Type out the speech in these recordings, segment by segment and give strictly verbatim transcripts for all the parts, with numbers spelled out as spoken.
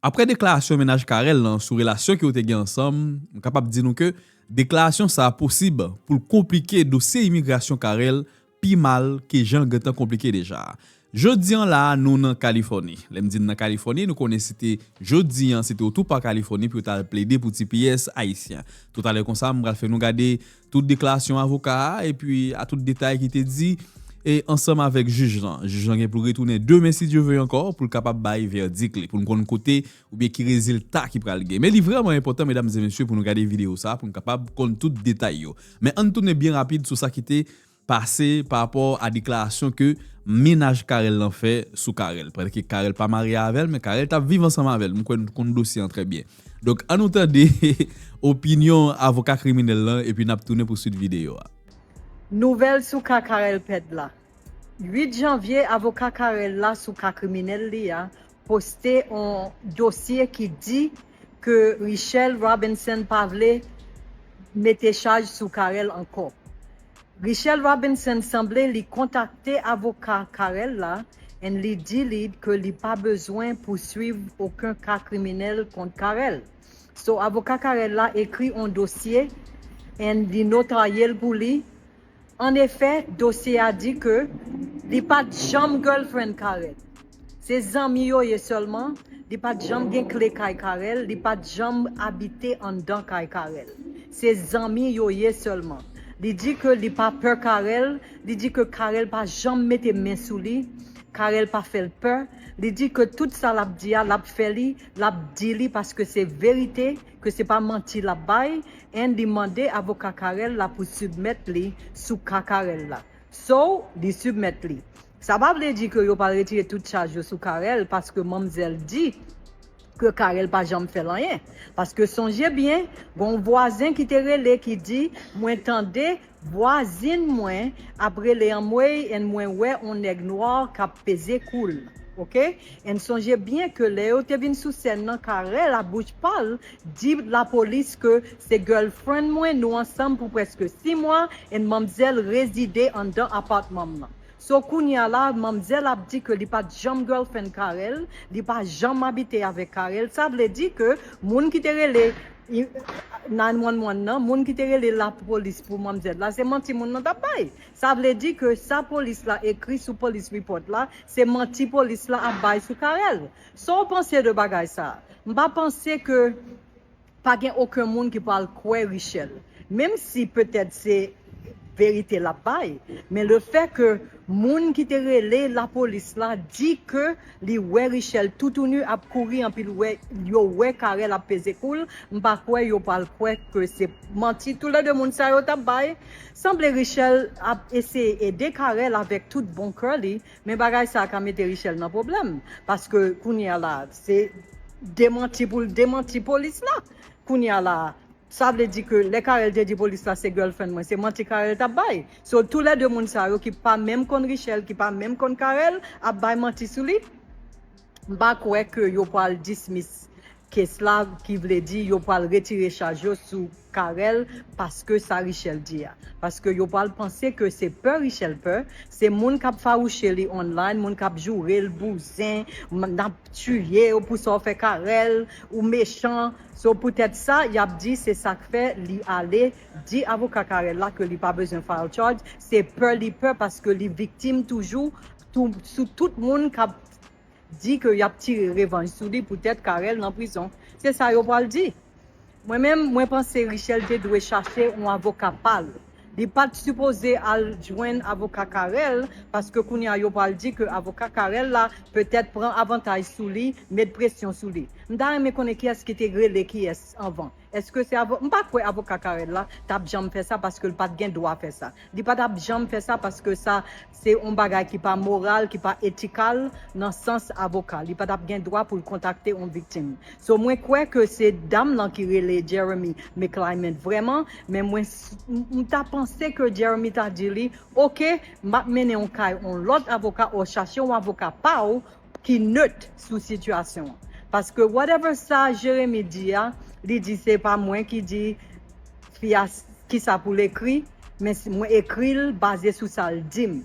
Apre deklarasyon mennaj Carel lan sou relasyon ke yo te gen ansanm, m kapab di nou ke deklarasyon sa a posib pou l konplike dosye imigrasyon Carel pi mal ke jan l gentan konplike deja a. Jodi an la a, nou nan Kalifòni. Lè m di n nan Kalifòni, nou konnen se te jodi an, se te otou pa Kalifòni pou yo t al plede pou T P S ayisyen. Toutalè konsa, m pral fè nou gade tout deklarasyon avoka a, epi a tout detay ki te di, e ansanm avèk jij lan. Jij lan gen pou l retounen demen, si Dye ve, ankò, pou l kapab bay vèdik li, pou n konn kote oubyen ki rezilta ki pral gen. Men li vrèman enpòtan, medam e mesye, pou nou gade videyo sa a, pou n kapab konn tout detay yo. Men ann tounen byen rapid sou sa ki te pase pa rapò a deklarasyon ke mennaj Carel lan fè sou Carel. Pandan ke Carel pa marye avè l, men Carel t ap viv ansanm avè l. M kwè nou konn dosye an trè byen. Donk, ann nou tande opinyon avoka kriminèl lan, epi n ap tounen pou swit videyo a. Nouvèl sou ka Carel pèd la. Uit janvye, avoka Carel la sou ka kriminèl li a poste yon dosye ki di ke Richelle Robinson pa vle mete chaj sou Carel ankò. Richelle Robinson sanble li kontakte avoka Carel la and li di li ke li pa bezwen pouswiv okenn ka kriminèl kont Carel. So, avoka Carel la ekri yon dosye and li notarye l pou li. An efè, dosye a di ke li pa t janm girlfriend Carel. Se zanmi yo ye sèlman. Li pa t janm gen kle kay Carel, li pa t janm abite anndan kay Carel. Se zanmi yo ye sèlman. Li di ke li pa pè Carel, li di ke Carel pa janm mete men sou li, Carel pa fè l pè. Li di ke tout sa l ap di a, l ap fè li, l ap di li paske se verite, ke se pa manti l ap bay, and li mande avoka Carel la pou sibmèt li sou ka Carel la. So, li sibmèt li. Sa pa vle di ke yo pral retire tout chaj yo sou Carel paske manmzèl di ke Carel pa janm fè l anyen. Paske sonje byen, gon vwazen ki te rele ki di, mwen tande vwazin mwen ap rele anmwey and mwen wè on nèg nwa k ap peze kou l. Oke? And sonje byen ke lè yo te vin sou sèn nan, Carel a bouch pa l di lapolis ke se girlfriend mwen, nou ansanm pou prèske sis mwa, and manmzèl rezide anndan apatman m nan. So kounye a la, manmzèl ap di ke li pa t janm girlfriend Carel, li pa janm abite avèk Carel. Sa vle di ke moun ki te rele nine one one nan, moun ki te rele lapolis pou manmzèl la, se manti moun nan t ap bay. Sa vle di ke sa polis la ekri sou police report la, se manti polis la ap bay sou Carel. Sa w panse de bagay sa? M pa panse ke pa gen okenn moun ki pral kwè Richelle. Menm si petèt se verite l ap bay, men lefè ke moun ki te rele lapolis la di ke li wè Richelle toutouni ap kouri anpi l wè, yo wè Carel ap peze kou l, m pa kwè yo pral kwè ke se manti toulède moun sa yo t ap bay. Sanble Richelle ap eseye ede Carel avèk tout bon kè li, men bagay sa ka mete Richelle nan pwoblèm. Paske kounye a la, se demanti pou l demanti polis la. Kounye a la, sa vle di ke lè Carel te di polis la se girlfriend mwen, se manti Carel t ap bay. So, toulède moun sa yo ki pa menm konn Richelle, ki pa menm konn Carel, ap bay manti sou li. M pa kwè ke yo pral dismiss case la, ki vle di yo pral retire chaj yo sou Carel paske sa Richelle di a. Paske yo pral panse ke se pè Richelle pè, se moun k ap fawouche li online, moun k ap joure l, bouzen, n ap tiye w pou sa w fè Carel, ou mechan. So poutèt sa, y ap di se sa k fè li ale di avoka Carel la ke li pa bezwen file charge, se pè li pè paske li viktim toujou tou, sou tout moun k ap di ke y ap tire revanj sou li poutèt Carel nan prizon. Se sa yo pral di. Mwen menm, mwen panse Richelle te dwe chache yon avoka pa l. Li pa t sipoze al jwenn avoka Carel, paske kounye a yo pral di ke avoka Carel la petèt pran avantaj sou li, met presyon sou li. M ta renmen konnen kiyès ki te rele kiyès anvan. Èske se avo-, m pa kwè avoka Carel la t ap janm fè sa paske l pa t gen dwa fè sa. Li pa t ap janm fè sa paske sa se yon bagay ki pa moral, ki pa etikal nan sans avoka. Li pa t ap gen dwa pou l kontakte yon viktim. So mwen kwè ke se dam lan ki rele Jeremy McClyment vrèman, men mwen s-, m, m ta panse ke Jeremy ta di li, oke, m ap mennen w kay yon lòt avoka, ou chache yon avoka pa w ki nèt sou sitiyasyon an. Paske whatever sa Jeremy di a, li di se pa mwen ki di fi a s-, kisa pou l ekri, men s-, mwen ekri l baze sou sa l di m.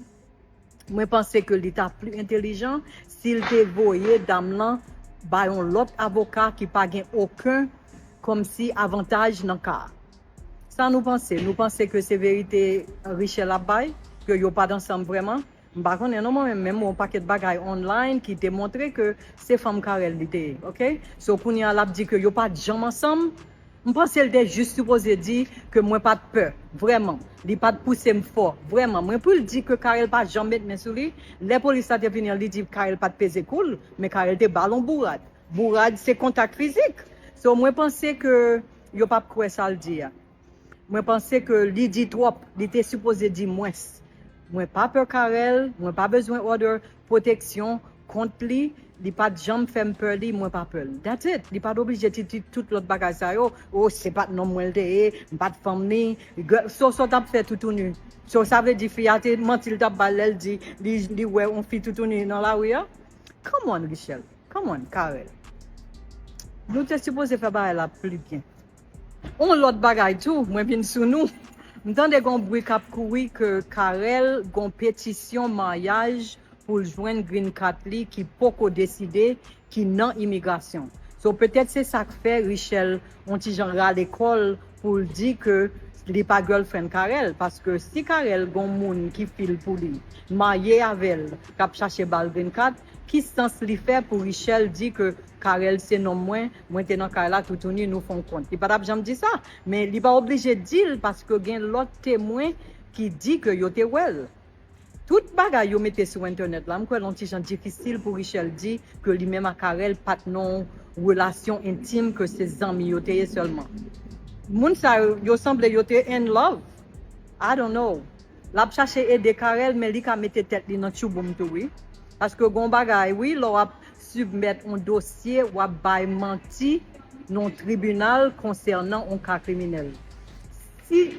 Mwen panse ke li ta pli entelijan si l te voye dam lan bay yon lòt avoka ki pa gen okenn kòmsi avantaj nan ka a. Sa nou panse? Nou panse ke se verite Richelle ap bay, ke yo pa t ansanm vrèman? M pa konnen non, mwen menm, menm yon pakèt bagay online ki te montre ke se fanm Carel li te ye, oke? So, kounye a, l ap di ke yo pa t janm ansanm. M panse l te jis sipoze di ke mwen pa t pè, vrèman. Li pa t pouse m fò, vrèman. Mwen pou l di ke Carel pa janm met men sou li, lè polis la te vini an, li di Carel pa t peze kou l, men Carel te ba l yon bourad. Bourad se kontak fizik. So, mwen panse ke yo p ap kwè sa l di a. Mwen panse ke li di twòp, li te sipoze di mwens. Mwen pa pè Carel, mwen pa bezwen òdè pwoteksyon kont li, li pa t janm fè m pè li, mwen pa pè l. That's it. Li pa t oblije ti, ti tout lòt bagay sa yo. O, se pa t nonm mwen l te ye, m pa t fanm li. Gè-, so, sa w t ap fè toutouni. So, sa vle di fi a te manti l t ap ba l lè l di li, li wè yon fi toutouni nan lari a? Come on, Richelle. Come on, Carel. Nou te sipoze fè bagay la pli byen. On lòt bagay tou, mwen vin sou nou. M tande gon bri k ap kouri ke Carel gon petisyon maryaj pou l jwenn green card li ki poko deside, ki nan imigrasyon. So, petèt se sa k fè Richelle on ti jan rale kò l pou l di ke li pa girlfriend Carel, paske si Carel gon moun ki fil pou li, marye avè l, k ap chache ba l green card, ki sans li fè pou Richelle di ke Carel se nonm mwen, mwen te nan kay la toutouni, nou fè yon kont? Li pa t ap janm di sa, men li pa oblije di l paske gen lòt temwen ki di ke yo te wè l. Tout bagay yo mete sou entènèt la, m kwè l on ti jan difisil pou Richelle di ke li menm ak Carel pa t nan yon relasyon entim, ke se zanmi yo te ye sèlman. Moun sa yo, yo sanble yo te in love. I don't know. L ap chache ede Carel, men li ka mete tèt li nan tchouboum tou, wi. Paske gon bagay, wi, lè w ap sibmèt on dosye, w ap bay manti nan tribinal konsènan on ka kriminèl. Si,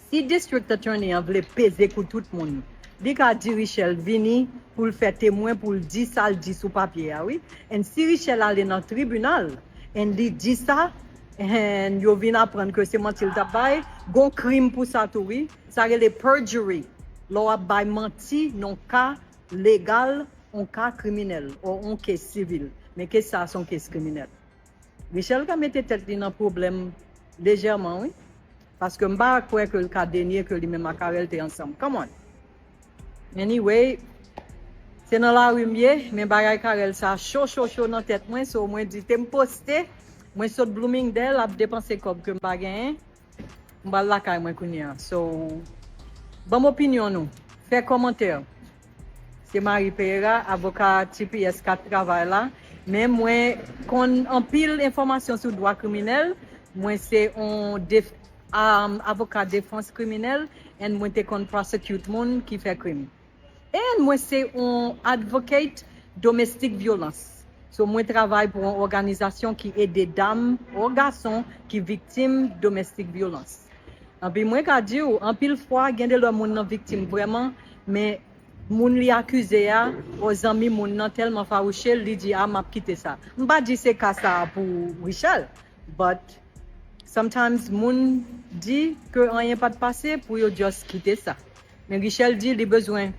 si District Attorney an vle peze kou tout moun, li ka di Richelle vini pou l fè temwen, pou l di sa l di sou papye a, wi. And si Richelle ale nan tribinal, and li di sa, and yo vin aprann ke se manti l t ap bay, gon krim pou sa tou, wi. Sa rele perjury. Lè w ap bay manti nan ka legal, on ka kriminèl, or on case sivil. Men case sa a se on case kriminèl. Richelle ka mete tèt li nan pwoblèm lejèman, wi. Paske m pa kwè ke l ka denye ke li menm ak Carel te ansanm. Come on. Anyway, se nan lari m ye, men bagay Carel sa cho, cho, cho nan tèt mwen, so mwen di te m poste, mwen sot Bloomingdale, ap depanse kòb ke m pa genyen. M pral lakay mwen kounye a. So, ban m opinyon nou. Fè kòmantè. Se Marie Pereira, avoka T P S k ap travay la. Men mwen konn anpil enfòmasyon sou dwa kriminèl. Mwen se on def, um, avoka defans kriminèl, and mwen te konn prosecute moun ki fè krim. And mwen se on advocate domestic violence. So, mwen travay pou on òganizasyon ki ede dam or gason ki viktim domestic violence. Anpi mwen ka di w, anpil fwa, gen de lè moun nan viktim vrèman, men moun li akize a, or zanmi moun nan tèlman fawouche l, li di, "A, m ap kite sa." M pa di se ka sa a pou Richelle, but sometimes moun di ke anyen pa t pase pou yo just kite sa. Men Richelle di li bezwen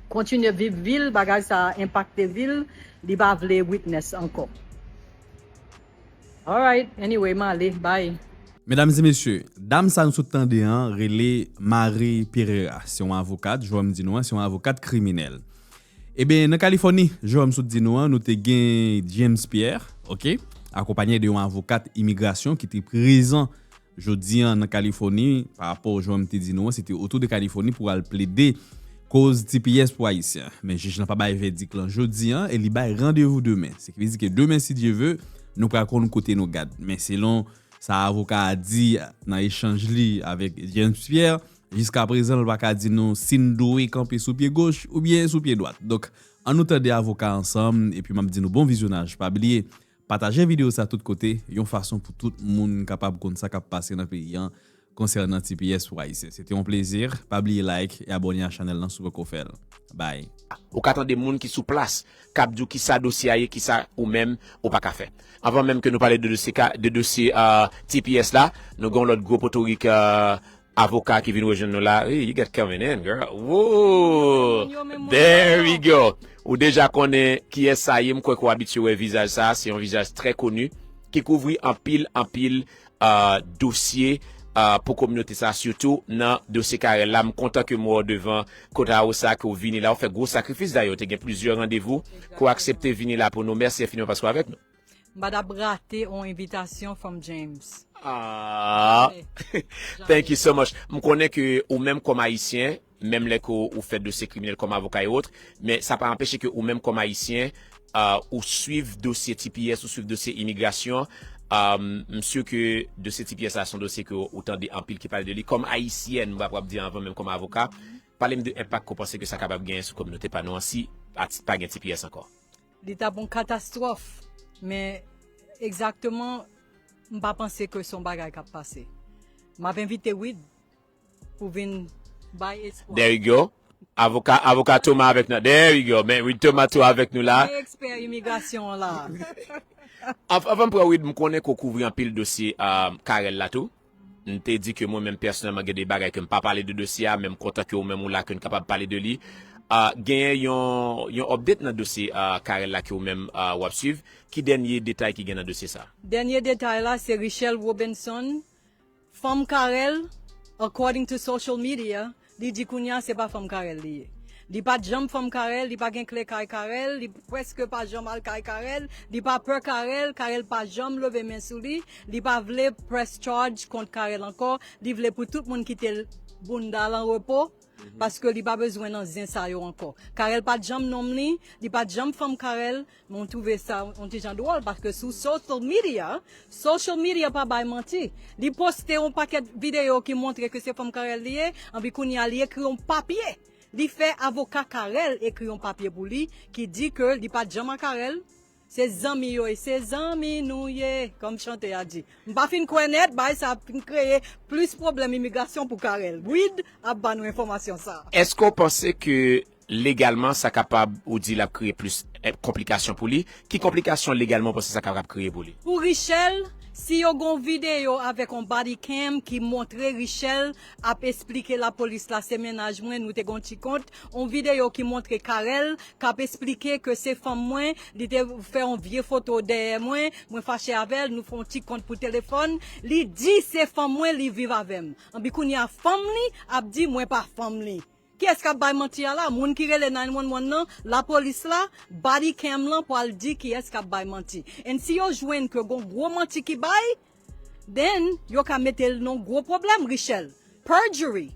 kontinye viv vi l, bagay sa a enpakte vi l, li pa vle witness ankò. Alright, anyway, m ale, bye. Medam e mesye, dam sa nou sot tande an rele Marie Pereira. Se yon avokat, jan m di nou an, se yon avokat kriminèl. Ebyen, nan Kalifòni, jan m sot di nou an, nou te gen James Pierre, oke, akonpaye de yon avokat imigrasyon ki te prezan jodi an nan Kalifòni, pa rapò jan m te di nou an, se te otou de Kalifòni pou al plede koz T P S pou Ayisyen. Men jij lan pa bay vèdik lan jodi an e li bay randevou demen. Se ki vle di ke demen, si Dye ve, nou pral konn kote nou gad. Men selon sa avoka a di nan echanj li avèk James Pierre, jiska prezan, l pa ka di nou si n dwe kanpe sou pye goch oubyen sou pye dwat. Donk, ann nou tande avoka a ansanm, epi m ap di nou bon vizyonaj. Pa bliye, pataje videyo sa tout kote, yon fason pou tout moun kapab konn sa k ap pase nan peyi an konsènan T P S pou Ayisyen. Se te yon plezi. Pa bliye like e abòne a chanèl lan si w poko fè l. Bye. Ou ka tande moun ki sou plas k ap di w kisa dosye a ye, kisa ou menm ou pa ka fè. Anvan menm ke nou pale de dosye ka, de dosye euh, T P S la, nou gen yon lòt gwo potorik euh, Avoka ki vin rejwenn nou la. Hey, you got coming in, girl. Woo! There we go. Ou deja konnen kiyès sa ye, m kwè ke w abitye wè vizaj sa, se yon vizaj trè koni ki kouvri anpil, anpil uh, dosye uh, pou kominote sa, sitou nan dosye Carel la. M kontan ke m wè w devan Kota Rosa, ke w vini la, w fè gwo sakrifis dayè, w te gen plizyè randevou ke w aksepte vini la pou nou. Mèsi enfiniman paske w avèk nou. M pa t ap rate yon envitasyon from James. Ah, thank you so much. M konnen ke ou menm kòm ayisyen, menm lè ke ou fè dosye kriminèl kòm avoka e wòt, men sa pa anpeche ke ou menm kòm ayisyen, uh, ou swiv dosye T P S, ou swiv dosye imigrasyon. Um, m si ke dosye T P S la se yon dosye ke ou tande anpil ki pale de li. Kòm ayisyèn, m pa p ap di anvan menm kòm avoka, pale m de enpak ke w panse ke sa kapab genyen sou kominote pa nou an si pa gen T P S ankò. Li t ap yon katastwòf, men egzakteman, m pa panse ke se yon bagay k ap pase. M ap envite Wid pou vin bay espwa. There you go. Avoka, avoka Thomas avèk nou. There you go. Men Reed Thomas tou avèk nou la. Mwen ekspè imigrasyon an la. Av- Avan m pran Reed, m konnen ke w kouvri anpil dosye uh, Carel la tou. M te di ke mwen menm pèsonèlman gen de bagay ke m pa pale de dosye a, men m kontan ke ou menm ou la ke n kapab pale de li. Uh, genyen yon, yon update nan dosye uh, Carel la ke ou menm uh, w ap swiv. Ki dènye detay ki gen nan dosye sa? Dènye detay la se Richelle Robinson, fanm Carel, according to social media, li di kounye a se pa fanm Carel li ye. Li pa t janm fanm Carel, li pa gen kle kay Carel, li prèske pa janm al kay Carel, li pa pè Carel, Carel pa janm leve men sou li, li pa vle press charge kont Carel ankò, li vle pou tout moun kite bounda l an repo, paske li pa bezwen nan zen sa yo ankò. Carel pa t janm nonm li, li pa t janm fanm Carel, men m twouve sa yon ti jan dwòl, paske sou social media, social media pa bay manti. Li poste yon pakèt videyo ki montre ke se fanm Carel li ye, anpi kounye a li ekri yon papye. Li fè avoka Carel ekri yon papye pou li ki di ke li pa t janm a Carel, se zanmi yo ye, se zanmi nou ye, kòm chante a di. M pa fin kwè nèt, bagay sa ap fin kreye plis pwoblèm imigrasyon pou Carel. Reed ap ba nou enfòmasyon sa. Èske w panse ke legalman sa kapab, ou di l ap kreye plis eh, konplikasyon pou li? Ki konplikasyon legalman w panse sa kapab kreye pou li? Pou Richelle, si yo gon videyo avèk yon body cam ki montre Richelle ap esplike lapolis la se mennaj mwen, nou te gon ti kont, yon videyo ki montre Carel k ap esplike ke se fanm mwen, li te fè yon vye foto dèyè mwen, mwen fache avè l, nou fè yon ti kont pou telefòn, li di se fanm mwen, li viv avè m. Anpi kounye a fanm li ap di mwen pa fanm li. Kiyès k ap bay manti a la? Moun ki rele nine one one nan, lapolis la, body cam lan pwal di kiyès k ap bay manti. And si yo jwenn ke gon gwo manti ki bay, then yo ka mete l nan gwo pwoblèm, Richelle. Perjury.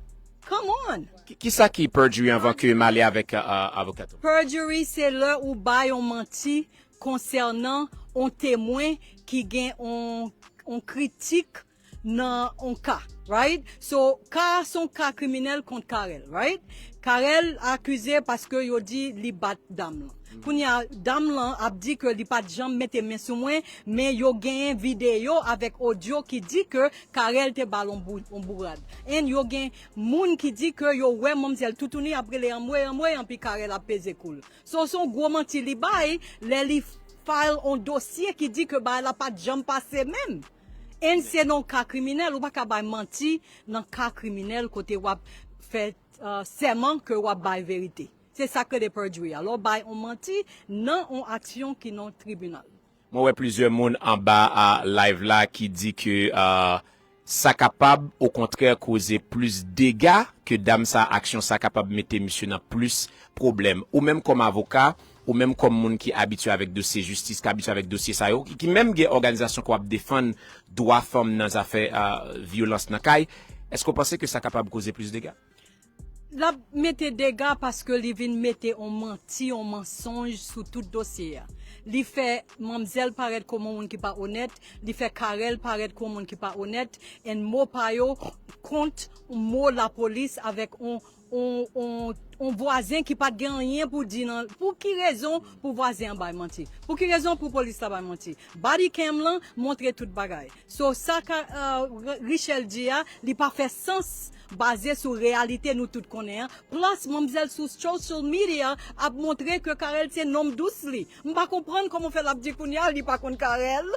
Come on. Ki, ki sa ki perjury anvan ke m ale avèk uh, avokat ou? Perjury se lè ou bay yon manti konsènan yon temwen ki gen yon, yon kritik nan yon ka, right? So, ka a se yon ka kriminèl kont Carel, right? Carel akize paske yo di li bat dam lan. Kounye a, dam lan ap di ke li pa t janm mete men sou mwen, men yo genyen videyo avèk odyo ki di ke Carel te ba l yon bou- yon bourad. And yo gen moun ki di ke yo wè manmzèl toutouni ap rele anmwey, anmwey, anpi Carel ap peze kou l. So, se yon gwo manti li bay lè li file yon dosye ki di ke bagay la pa t janm pase menm. And se nan yon ka kriminèl, ou pa ka bay manti nan ka kriminèl kote w ap fè uh, sèman ke w ap bay verite. Se sa k rele perjury a. Lè w bay yon manti nan yon aksyon ki nan tribinal. Mwen wè plizyè moun anba a live la ki di ke uh, sa kapab okontrè koze plis dega ke dam sa, aksyon sa kapab mete misye nan plis pwoblèm. Ou menm kòm avoka, ou menm kòm moun ki abitye avèk dosye jistis, ki abitye avèk dosye sa yo, ki, ki menm gen òganizasyon k ap defann dwa fanm nan zafè uh, vyolans nan kay, èske w panse ke sa kapab koze plis dega? L ap mete dega paske li vin mete yon manti, yon mansonj sou tout dosye a. Li fè manmzèl parèt kòm yon moun ki pa onèt, li fè Carel parèt kòm yon moun ki pa onèt, and mo pa yo kont mo lapolis avèk yon, yon, yon, yon vwazen ki pa t gen anyen pou di nan. Pou ki rezon pou vwazen an bay manti? Pou ki rezon pou polis la bay manti? Body cam lan montre tout bagay. So, sa ka, uh, Richelle di a, li pa fè sans baze sou reyalite nou tout konnen an. Plus, manmzèl sou social media ap montre ke Carel se nonm dous li. M pa konprann kòman fè l ap di kounye a li pa konn Carel.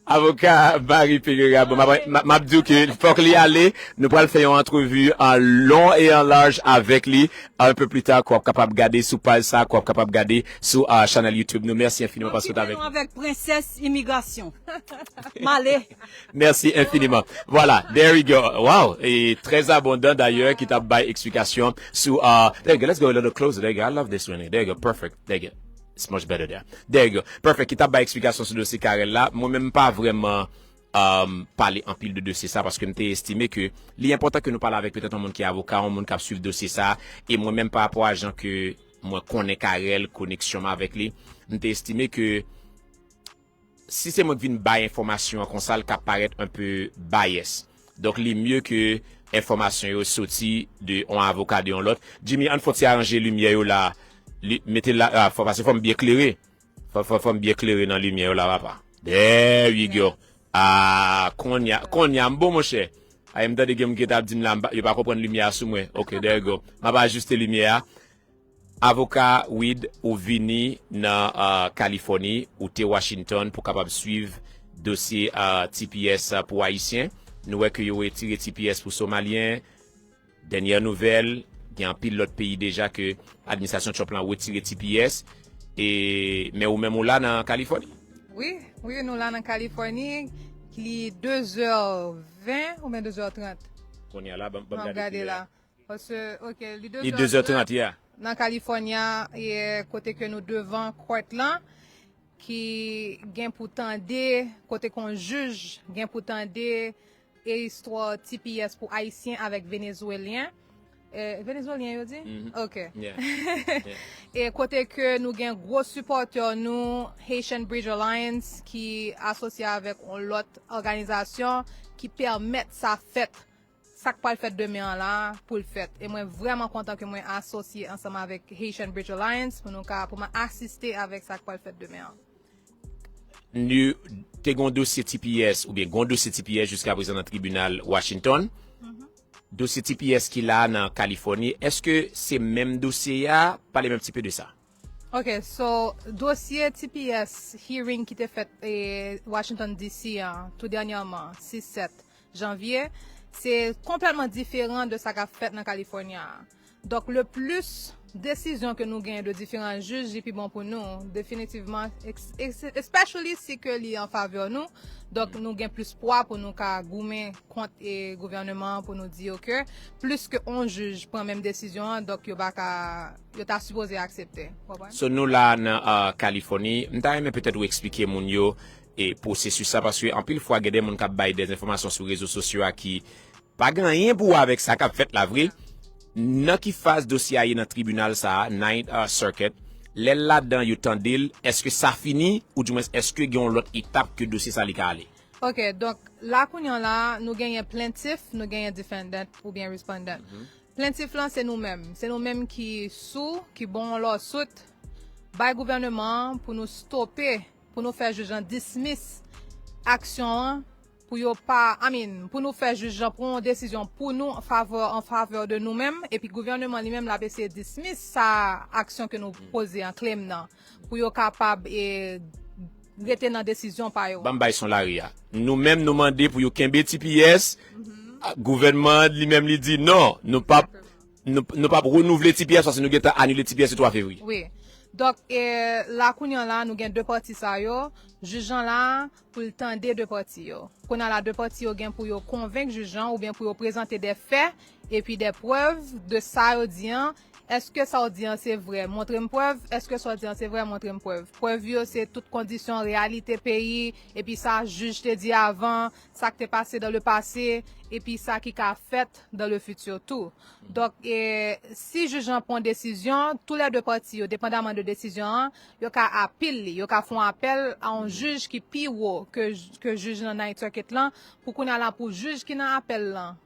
Avoka Marie Pereira, bon, m ap, m ap, m ap di w ke fòk li ale. Nou pral fè yon antrevi an lon e an laj avèk li. Un peu plus tard, ke w ap kapab gade sou paj sa, ke w ap kapab gade sou uh, chanèl YouTube nou. Mèsi enfiniman paske w t avèk nou. Avèk prensès imigrasyon. M ale. Merci infiniment. Voilà, there we go. Wow, et très abondant d'ailleurs, ki t ap bay eksplikasyon sou uh, there you go, let's go a little closer. There you go, I love this one. There you go, perfect. There you go. It's much better there. There you go. Perfect. Ki t ap bay eksplikasyon sou dosye Carel la. Mwen menm m pa vrèman um, pale anpil de dosye sa paske m te estime ke li enpòtan ke nou pale avèk petèt yon moun ki avoka, yon moun k ap swiv dosye sa. E mwen menm pa rapò a jan ke mwen konnen Carel, koneksyon m avèk li, m te estime ke si se mwen k vin bay enfòmasyon an konsa, l ka parèt un peu bias. Donk, li mye ke enfòmasyon yo soti de yon avoka, de yon lòt. Jimmy, ann fon ti aranje limyè yo la. Li, mete la, ah, fò, paske fò m byen klere. Fò, fò, fò m byen klere nan limyè yo la, papa. There you go. Ah, konya, konya, m bon, monchè. Ay, m tande gen moun ki t ap di m la, m pa- yo pa konprann limyè a sou mwen. Ok, there you go. M ap ajiste limyè a. Avoka Reed, ou vini nan uh, Kalifòni, ou te Washington pou kapab swiv dosye uh, T P S uh, pou Ayisyen. Nou wè ke yo retire T P S pou Somalyen. Dènyè nouvèl, gen anpil lòt peyi deja ke administrasyon Trump lan retire T P S. E, men ou menm ou la nan Kalifòni? Wi, wi, nou la nan Kalifòni, li de zè ven oubyen de zè trant. Kounye a la, ban ban m gade kilè a. Paske, ok, li de zè trant. Yeah. Nan California, e kote ke nou devan court lan, ki gen pou tande, kote ke yon jij gen pou tande e istwa T P S pou Ayisyen avèk Venezwelyen. E, Venezwelyen yo di? Ok. E kote ke nou gen gwo sipòtè nou, Haitian Bridge Alliance, ki asosye avèk yon lòt òganizasyon ki pèmèt sa fèt. Sa k pral fèt demen an la pou l fèt. E mwen vrèman kontan ke mwen asosye ansanm avèk Haitian Bridge Alliance pou nou ka, pou mwen asiste avèk sa k pral fèt demen an. Nou te gen yon dosye T P S oubyen gen yon dosye T P S jiska prezan nan tribinal Washington. Dosye T P S ki la nan Kalifòni, èske se menm dosye a? Pale m yon ti pe de sa. Ok, so dosye T P S hearing ki te fèt e, Washington D C an tou dènyèman, sis sèt janvye, se konplètman diferan de sa k ap fèt nan California a. Donk, le plis desizyon ke nou genyen de diferan jij, li pi bon pou nou, definitivman, especially si ke li an favè nou. Donk, nou gen plis pwa pou nou ka goumen kont e gouvènman an pou nou di yo ke plis ke yon jij pran menm desizyon an, donk yo pa ka, yo ta sipoze aksepte. Ou konprann? So nou la nan uh, Kalifòni, m ta renmen petèt ou eksplike moun yo e pwosesis sa, paske anpil fwa gen de moun k ap bay de enfòmasyon sou rezo sosyo a ki pa gen anyen pou wè avèk sa k ap fèt la vre. Nan ki faz dosye a ye nan tribinal sa a, Ninth uh, Circuit, lè l ladan yo tande l, èske sa fini, oudimwens èske gen yon lòt etap ke dosye sa li ka ale? Ok, donk la kounye a la, nou genyen plaintiff, nou genyen defendant oubyen respondent. Plaintiff lan se nou menm, se nou menm ki sou, ki bon yon lawsuit, bay gouvènman an pou nou stope, pou nou fè jij lan dismiss aksyon an, pou yo pa, I mean, pou nou fè jij lan pran yon desizyon pou nou, favè, an favè de nou menm, epi gouvènman li menm l ap eseye dismiss sa aksyon ke nou poze an, claim nan, pou yo kapab e, rete nan desizyon pa yo. Ban m bay son lari a. Nou menm nou mande pou yo kenbe T P S, gouvènman an li menm li di non, nou p ap nou, nou p ap renouvle T P S paske nou gentan anile T P S le twa fevriye. Wi. Donk, e, la kounye a la, nou gen de pati sa yo. Jij lan la pou l tande de pati yo. Kounye a la, de pati yo gen pou yo konvenk jij lan oubyen pou yo prezante de fè epi de prèv de sa yo di an. Èske sa w di an se vrè? Montre m prèv. Èske sa w di an se vrè? Montre m prèv. Prèv yo se tout kondisyon, reyalite peyi, epi sa jij te di avan, sa k te pase dans le passé, epi sa ki ka fèt dans le futur tou. Donk, e, si jij lan pran yon desizyon, toulède pati yo, depandaman de desizyon an, yo ka apil li, yo ka fè yon apèl a yon jij ki pi wo ke, ke jij nan Ninth Circuit lan, pou kounye a la pou jij ki nan apèl lan,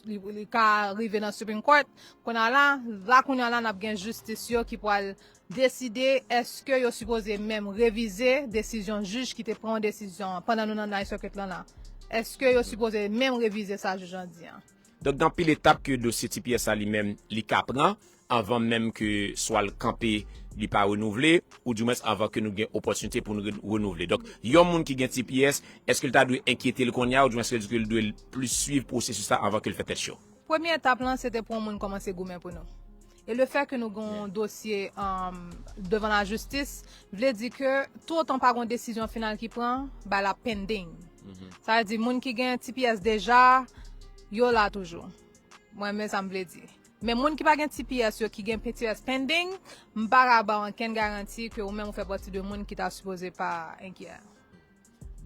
li, li ka rive nan Supreme Court, kounye a la, la kounye a la n ap gen jistis yo ki pral deside èske yo sipoze menm revize desizyon jij ki te pran desizyon an pandan nou nan Ninth Circuit lan la. Èske yo sipoze menm revize sa jij lan di an? Donk, gen anpil etap ke dosye T P S la li menm li ka pran anvan menm ke swa l kanpe, li pa renouvle, ou dimwens anvan ke nou gen opòtinite pou nou re- renouvle. Donk, yon moun ki gen T P S, èske l ta dwe enkyete l kounye a, ou dimwens èske l dwe plis swiv pwosesis la anvan ke l fè tèt cho? Premye etap lan, se te pou yon moun kòmanse goumen pou nou. E le fè ke nou gen yon dosye um, devan lajistis, vle di ke toutotan pa gen yon desizyon final ki pran, bagay la pending. Sa vle di, moun ki gen T P S deja, yo la toujou. Mwen, men sa m vle di. Men moun ki pa gen T P S yo, ki gen T P S pending, m pa ka ba w ankenn garanti ke ou menm ou fè pati de moun ki ta sipoze pa enkyè.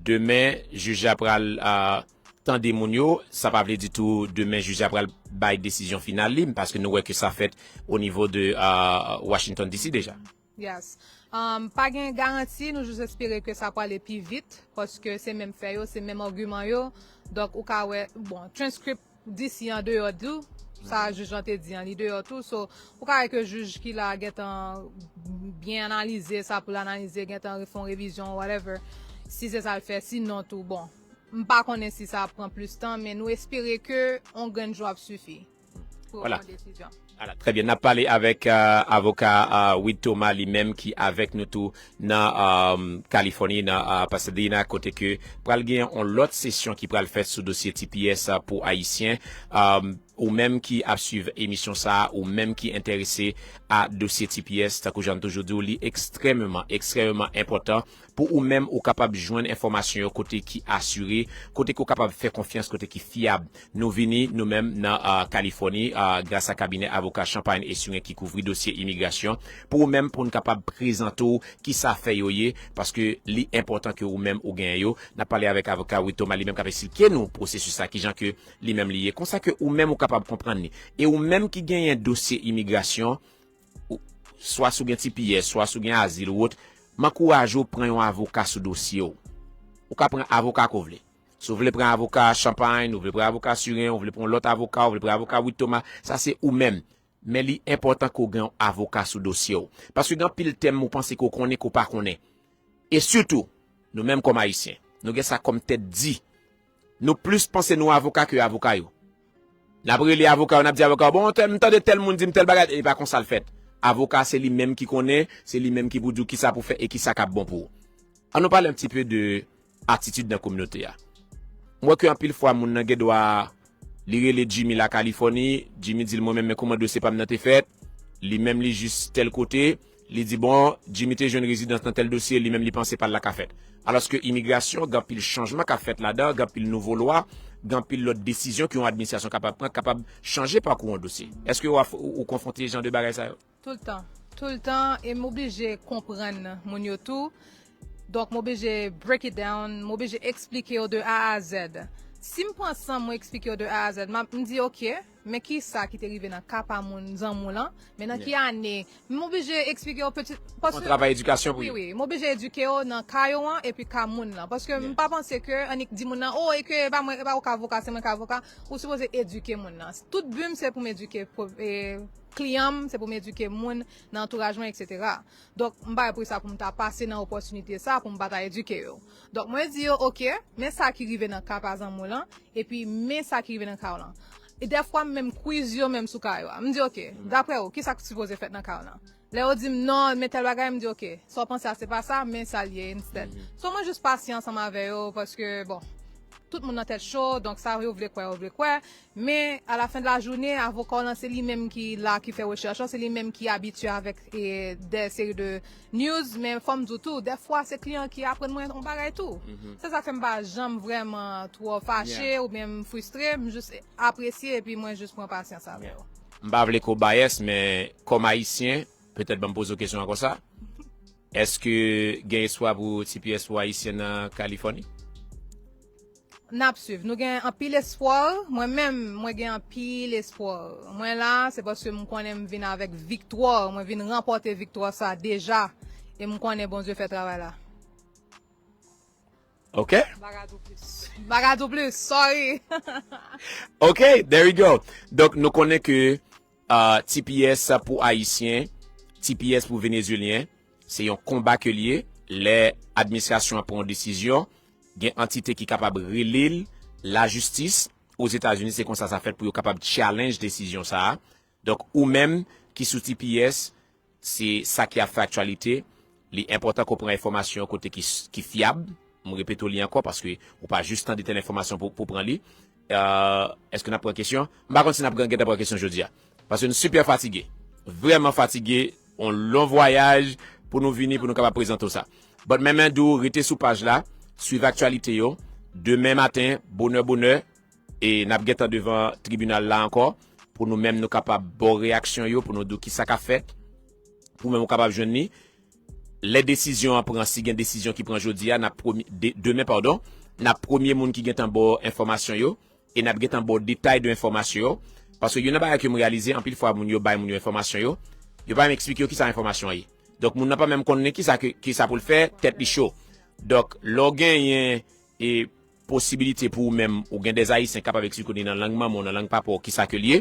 Demen, jij la pral uh, tande moun yo, sa pa vle ditou demen jij la pral bay desizyon final li, paske nou wè ke sa fèt o nivo de uh, Washington D C deja. Yes. Um, pa gen garanti, nou jis espere ke sa prale pi vit, paske se menm fè yo, se menm agiman yo. Donk, ou ka wè, bon, transcript D C an deyò tou, sa jij lan te di an, li deyò tou. So, ou ka wè ke jij ki la gentan byen analize sa pou l analize, gentan fè yon revizyon, whatever, si se sa l fè. Sinon tou, bon, m pa konnen si sa ap pran plis tan, men nou espere ke yon grenn jou ap sifi pou yo pran desizyon. Ala, trè byen. N ap pale avèk uh, avoka uh, Wid Thomas li menm ki avèk nou tou nan um, Kalifòni, nan uh, Pasadena, kote ke pral gen yon lòt sesyon ki pral fèt sou dosye T P S uh, pou Ayisyen. Um, ou menm ki ap swiv emisyon sa a, ou menm ki enterese a dosye T P S, tankou jan m toujou di w, li ekstrèmeman, ekstrèmeman enpòtan pou ou menm ou kapab jwenn enfòmasyon yo kote ki asire, kote ke w kapab fè konfyans, kote ki fyab. Nou vini, nou menm, nan uh, Kalifòni, uh, gras a kabinè avoka Champagne et Surin ki kouvri dosye imigrasyon, pou ou menm, pou n kapab prezante w ki sa fè yo ye, paske li enpòtan ke ou menm ou genyen yo. N ap pale avèk avoka Wid Thomas, li menm k ap eksplike nou pwosesis la, kijan ke li menm li ye. Konsa ke ou menm ou kapab konprann li. E ou menm ki genyen dosye imigrasyon, ou, swa si w gen T P S, swa si w gen azil ou wòt, m ankouraje w pran yon avoka sou dosye w. Ou ka pran avoka ke w vle. Si w vle pran avoka Champagne, ou vle pran avoka Surin, ou vle pran yon lòt avoka, ou vle pran avoka Wid Thomas, sa se ou menm. Men li enpòtan ke w gen yon avoka sou dosye w. Paske gen anpil tèm ou panse ke w konnen ke w pa konnen. E sitou, nou menm kòm Ayisyen, nou gen sa kòm tèt di. Nou plis panse nou avoka ke avoka yo. N ap rele avoka yo, n ap di avoka yo, bon, tèl, m tande tèl moun di m tèl bagay, e pa konsa l fèt. Avoka se li menm ki konnen, se li menm ki pou di w kisa pou fè e kisa k ap bon pou ou. Ann nou pale yon ti pe de atitid nan kominote a. M wè ke anpil fwa moun nan gen dwa li rele Jimmy la Kalifòni, Jimmy di l mwen menm men kòman dosye pa m nan te fèt, li menm li jis tèl kote, li di bon, Jimmy te jwenn rezidans nan tèl dosye, li menm li panse pa l la ka fèt. Alòske imigrasyon, gen anpil chanjman k ap fèt ladan, gen anpil nouvo lwa, gen anpil lòt desizyon ke yon administrasyon kapab pran, kapab chanje pakou yon dosye. Èske w ap, ou, ou konfwonte jan de bagay sa yo? Toultan. Toultan, e m oblije konprann moun yo tou. Donk, m oblije break it down, m oblije eksplike yo de A a Z. Si m pran san mwen eksplike yo de A a Z, m ap, m di, oke, men ki sa ki te rive nan ka pa moun, zanmi w lan, men nan ki ane, m oblije eksplike yo peti, paske yon travay edikasyon pou yo. Wi, wi, m oblije edike yo nan ka yo an, epi ka moun lan. Paske m pa panse ke annik di moun nan, o, e ke e pa mwen, e pa ou k avoka, se mwen k avoka, ou sipoze edike moun nan. Tout bi m se pou m edike kliyan m, se pou m edike moun nan antouraj mwen, etsetera. Donk, m pa wè poukisa pou m ta pase nan opòtinite sa pou m pa ta edike yo. Donk, mwen di yo, oke, men sa ki rive nan ka pa zanmi w lan, epi men sa ki rive nan ka w lan. E dèfwa, m menm quiz yo menm sou ka yo a. M di, oke, daprè ou, kisa k sipoze fèt nan ka w lan? Lè yo di m non, men tèl bagay, m di, oke, sa w panse a, se pa sa, men sa l ye instead. So, mwen jis pasyan ansanm avè yo, paske, bon, tout moun nan tèt cho, donk sa yo vle kwè, yo vle kwè. Men, alafen de lajounen, avoka w lan, se li menm ki la, ki fè rechèch lan, se li menm ki abitye avèk e, de seri de news, men fò m di w tou, dèfwa, se kliyan ki aprann mwen yon bagay tou. Se sa k fè m pa janm vrèman twò fache oubyen m fristre, m jis apresye epi mwen jis pran pasyans avè yo. M pa vle ke w bias, men kòm Ayisyen, petèt ban m poze w kesyon an konsa. Èske gen espwa pou T P S pou Ayisyen nan Kalifòni? N ap swiv. Nou gen anpil espwa. Mwen menm, mwen gen anpil espwa. Mwen la, se paske m konnen m vin avèk viktwa. Mwen vin ranpòte viktwa sa deja. E m konnen Bondye fè travay la. Ok. M pa ka di w plis. M pa ka di w plis. Sorry. Ok, there we go. Donk, nou konnen ke uh, T P S pou Ayisyen, T P S pou Venezuelyen, se yon konba ke l ye. Lè administrasyon an pran yon desizyon, gen antite ki kapab rele l lajistis Ozetazini, se konsa sa fèt pou yo kapab challenge desizyon sa a. Donk, ou menm ki sou T P S, se sa ki ap fè aktyalite. Li enpòtan ke w pran enfòmasyon kote ki, ki fyab. M repete w li ankò paske ou pa jis tande tèl enfòmasyon pou, pou pran li. Euh, èske n ap pran kesyon? M pa konn si n ap pran, gentan pran kesyon jodi a. Paske n sipè fatige. Vrèman fatige. Yon lon vwayaj pou nou vini, pou nou kapab prezante w sa. But men, men, di w, rete sou paj la, swiv aktyalite yo. Demen maten, bonè, bonè, e n ap gentan devan tribinal la ankò, pou nou menm nou kapab ba w reyaksyon yo, pou nou di w kisa k ap fèt, pou menm ou kapab jwenn li. Lè desizyon an pran, si gen desizyon ki pran jodi a, n ap premye, de, demen, padon, n ap premye moun ki gentan ba w enfòmasyon yo, e n ap gentan ba w detay de enfòmasyon yo. Paske youn nan bagay ke m reyalize, anpil fwa moun yo bay moun yo enfòmasyon yo, yo pa menm eksplike yo kisa enfòmasyon an ye. Donk, moun nan pa menm konnen kisa ke, kisa pou l fè, tèt li cho. Donk, lè w genyen e posibilite pou ou menm, ou gen dè Ayisyen kapab eksplike w nan lang manman w, nan lang papa w, kisa ke l ye.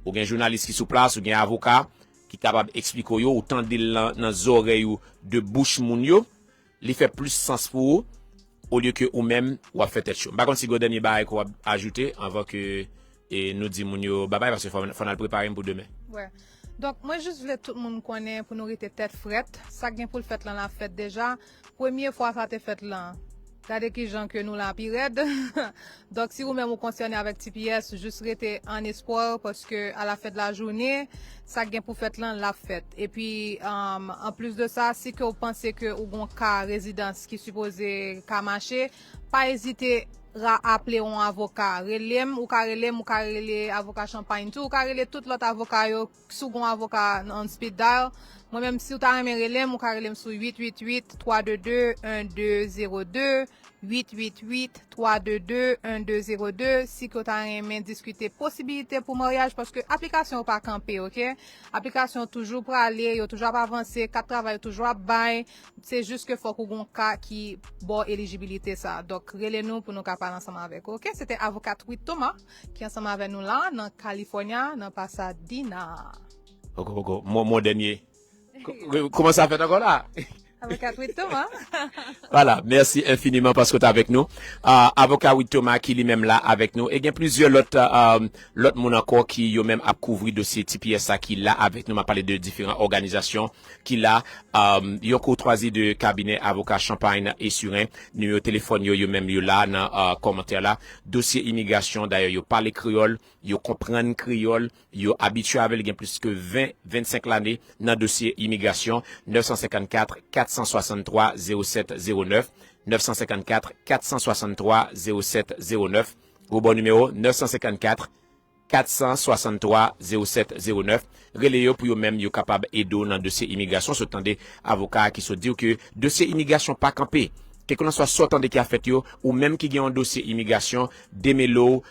Ou gen jounalis ki sou plas, ou gen avoka ki kapab eksplike w yo, ou tande l nan, nan zòrèy ou, de bouch moun yo, li fè plis sans pou ou, olye ke ou menm, w ap fè tèt cho. M pa konn si gen yon dènye bagay ke w ap ajoute anvan ke, e, nou di moun yo babay, paske fò, fò n al prepare m pou demen. Wè. Donk, mwen jis vle tout moun konnen pou nou rete tèt frèt. Sa k gen pou l fèt lan, l ap fèt deja. Premye fwa sa te fèt lan, gade kijan ke nou la pi rèd. Donk, si ou menm ou konsène avèk T P S, jis rete an espwa, paske a la fen de la jounen, sa k gen pou fèt lan, l ap fèt. Epi, um, anplis de sa, si ke w panse ke ou gon ka rezidans ki sipoze ka mache, pa ezite ra aple yon avoka. Rele m, ou ka rele m, ou ka rele avoka Champagne tou, ou ka rele tout lòt avoka yo. Si w gon avoka on speed dial, mwen menm, si w ta renmen rele m, ou ka rele m sou uit uit uit, twa de de, en de zewo de, uit uit uit, twa de de, en de zewo de. Si ke w ta renmen diskite posibilite pou maryaj, paske aplikasyon yo pa kanpe, oke? Aplikasyon yo toujou prale, yo toujou ap avanse, kat travay yo toujou ap bay. Se jis ke fòk ou gon ka ki ba w elijibilite sa. Donk, rele nou pou nou ka pale ansanm avèk ou. Oke, se te avoka Tweet Thomas ki ansanm avèk nou la nan California, nan Pasadena. Poko, poko. Mo, mo dènye. Ko-, ko-, kòman sa fèt ankò la? Avoka Tweet Thomas. Voilà, mèsi enfiniman paske w t avèk nou. Ah, avoka Wid Thomas ki li menm la avèk nou. E gen plizyè lòt, ah, lòt moun ankò ki yo menm ap kouvri dosye T P S sa ki la avèk nou. M ap pale de diferan òganizasyon ki la, um, yon koutwazi de kabinè avoka Champagne e Surin. Nimewo telefòn yo, yo menm yo la nan, uh, kòmantè la. Dosye imigrasyon, dayè yo pale kreyòl, yo konprann kreyòl, yo abitye avè l gen plis ke ven, vennsenk lane nan dosye imigrasyon. Nèf san senkannkat, kat san swasanntwa, zewo sèt zewo nèf, nèf san senkannkat, kat san swasanntwa, zewo sèt zewo nèf. Gwo bon nimewo, nèf san senkannkat, kat san swasanntwa, zewo sèt zewo nèf. Rele yo pou yo menm yo kapab ede w nan dosye imigrasyon. Sot tande avoka a ki sot di w ke dosye imigrasyon pa kanpe. Kèlkelanswa sa w tande ki ap fèt yo, ou menm ki gen yon dosye imigrasyon, demele w,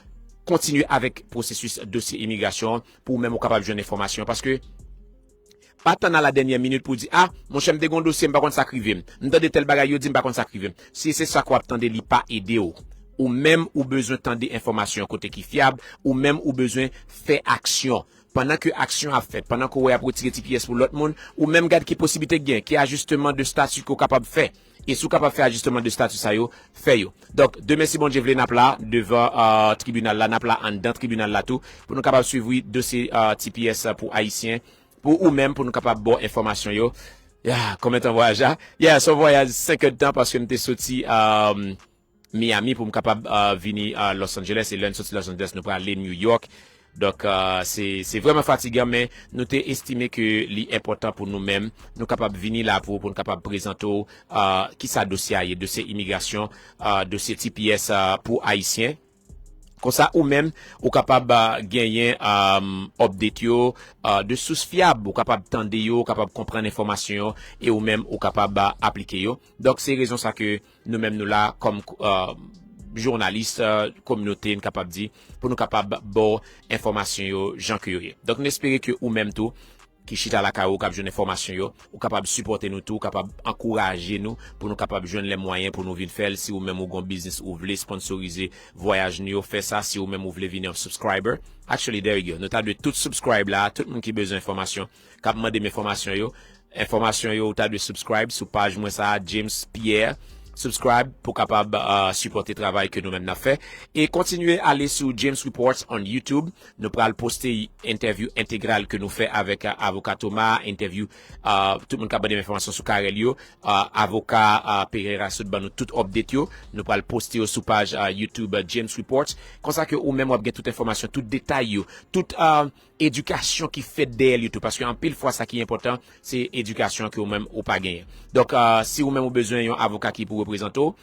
kontinye avèk pwosesis dosye imigrasyon pou ou menm ou kapab jwenn enfòmasyon. Paske pa tann a la dènyè minit pou w di, "Ah, monchè, m te gen yon dosye, m pa konn sa k rive m. M tande tèl bagay yo di, m pa konn sa k rive m." Si se sa ke w ap tande, li pa ede w. Ou menm, ou bezwen tande enfòmasyon kote ki fyab, ou menm, ou bezwen fè aksyon. Pandan ke aksyon ap fèt, pandan ke w wè y ap retire T P S pou lòt moun, ou menm gad ki posiblite k gen, ki ajisteman de stati ke w kapab fè. E si w kapab fè ajisteman de stati sa yo, fè yo. Donk, demen, si Bondye vle, n ap la devan, euh, tribinal la, n ap la anndan tribinal la tou, pou nou kapab swiv, wi, dosye, euh, T P S pou Ayisyen, pou ou menm, pou nou kapab ba w enfòmasyon yo. Ya, konbyen tan vwayaj la? Ya, se yon vwayaj senk èdtan paske m te soti, euh, Miami pou m kapab, euh, vini, euh, Los Angeles. E lè n soti Los Angeles, nou prale New York. Donk, euh, se, se vrèman fatigan, men nou te estime ke li enpòtan pou nou menm, nou kapab vini la pou, pou nou kapab prezante w, euh, kisa dosye a ye, dosye imigrasyon, euh, dosye T P S, euh, pou Ayisyen. Konsa, ou menm, ou kapab, euh, genyen, euh, update yo, euh, de sous fyab, ou kapab tande yo, ou kapab konprann enfòmasyon yo, e ou menm, ou kapab, euh, aplike yo. Donk, se rezon sa ke nou menm nou la, kòm, euh, jounalis, euh, kominote, n kapab di, pou nou kapab ba w enfòmasyon yo jan ke yo ye. Donk, n espere ke ou menm tou, ki chita lakay ou, k ap jwenn enfòmasyon yo, ou kapab sipòte nou tou, ou kapab ankouraje nou pou nou kapab jwenn lè mwayen pou nou vin fè l. Si ou menm ou gon biznis ou vle sponsorize vwayaj nou yo, fè sa. Si ou menm ou vle vin yon subscriber, actually, there you go. Nou ta dwe tout subscribe la, tout moun ki bezwen enfòmasyon, k ap mande m enfòmasyon yo. Enfòmasyon yo, ou ta dwe subscribe sou paj mwen sa a, James Pierre. subscribe pou kapab uh, sipòte travay ke nou menm n ap fè. E kontinye ale sou James Reports on YouTube. Nou pral poste entèvyou entegral ke nou fè avèk uh, avoka Thomas, entèvyou uh, tout moun k ap ban m enfòmasyon sou karèl yo. Uh, avoka uh, Pereira sot ban nou tout update yo. Nou pral poste yo sou paj uh, YouTube uh, James Reports. Konsa ke ou menm w ap gen tout enfòmasyon, tout detay yo, tout uh, edikasyon ki fèt dèyè li tou. Paske anpil fwa sa ki enpòtan, se edikasyon ke ou menm ou pa genyen. Donk, uh, si ou menm ou bezwen yon avoka ki pou reprezante w,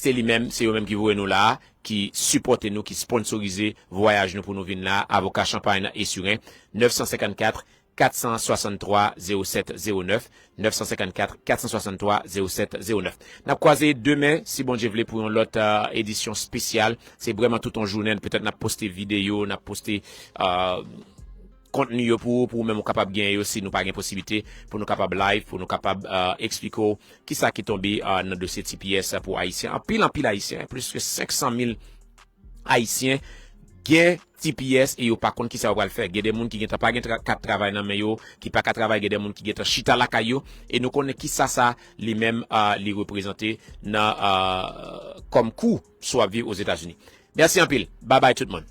se li menm, se yo menm ki voye nou la, ki sipòte nou, ki sponsorize vwayaj nou pou nou vin la, avoka Champagne e Surin, nèf san senkannkat, kat san swasanntwa, zewo sèt zewo nèf, nèf san senkannkat, kat san swasanntwa, zewo sèt zewo nèf. N ap kwaze demen, si Bondye vle, pou yon lòt uh, edisyon espesyal. Se vrèman tout yon jounen, petèt n ap poste videyo, n ap poste uh, kontni yo pou ou, pou ou menm ou kapab gen yo si nou pa gen posiblite pou nou kapab live, pou nou kapab uh, eksplike w kisa ki tonbe uh, nan dosye T P S pou Ayisyen. Anpil, anpil Ayisyen, plis ke senk san mil Ayisyen gen T P S e yo pa konn kisa yo pral fè. Gen de moun ki gentan pa gen tra- kat travay nan men yo, ki pa ka travay, gen de moun ki gentan chita lakay yo, e nou konnen kisa sa li menm uh, li reprezante nan uh, kòm kou si w ap viv Ozetazini. Mèsi anpil. Babay tout moun.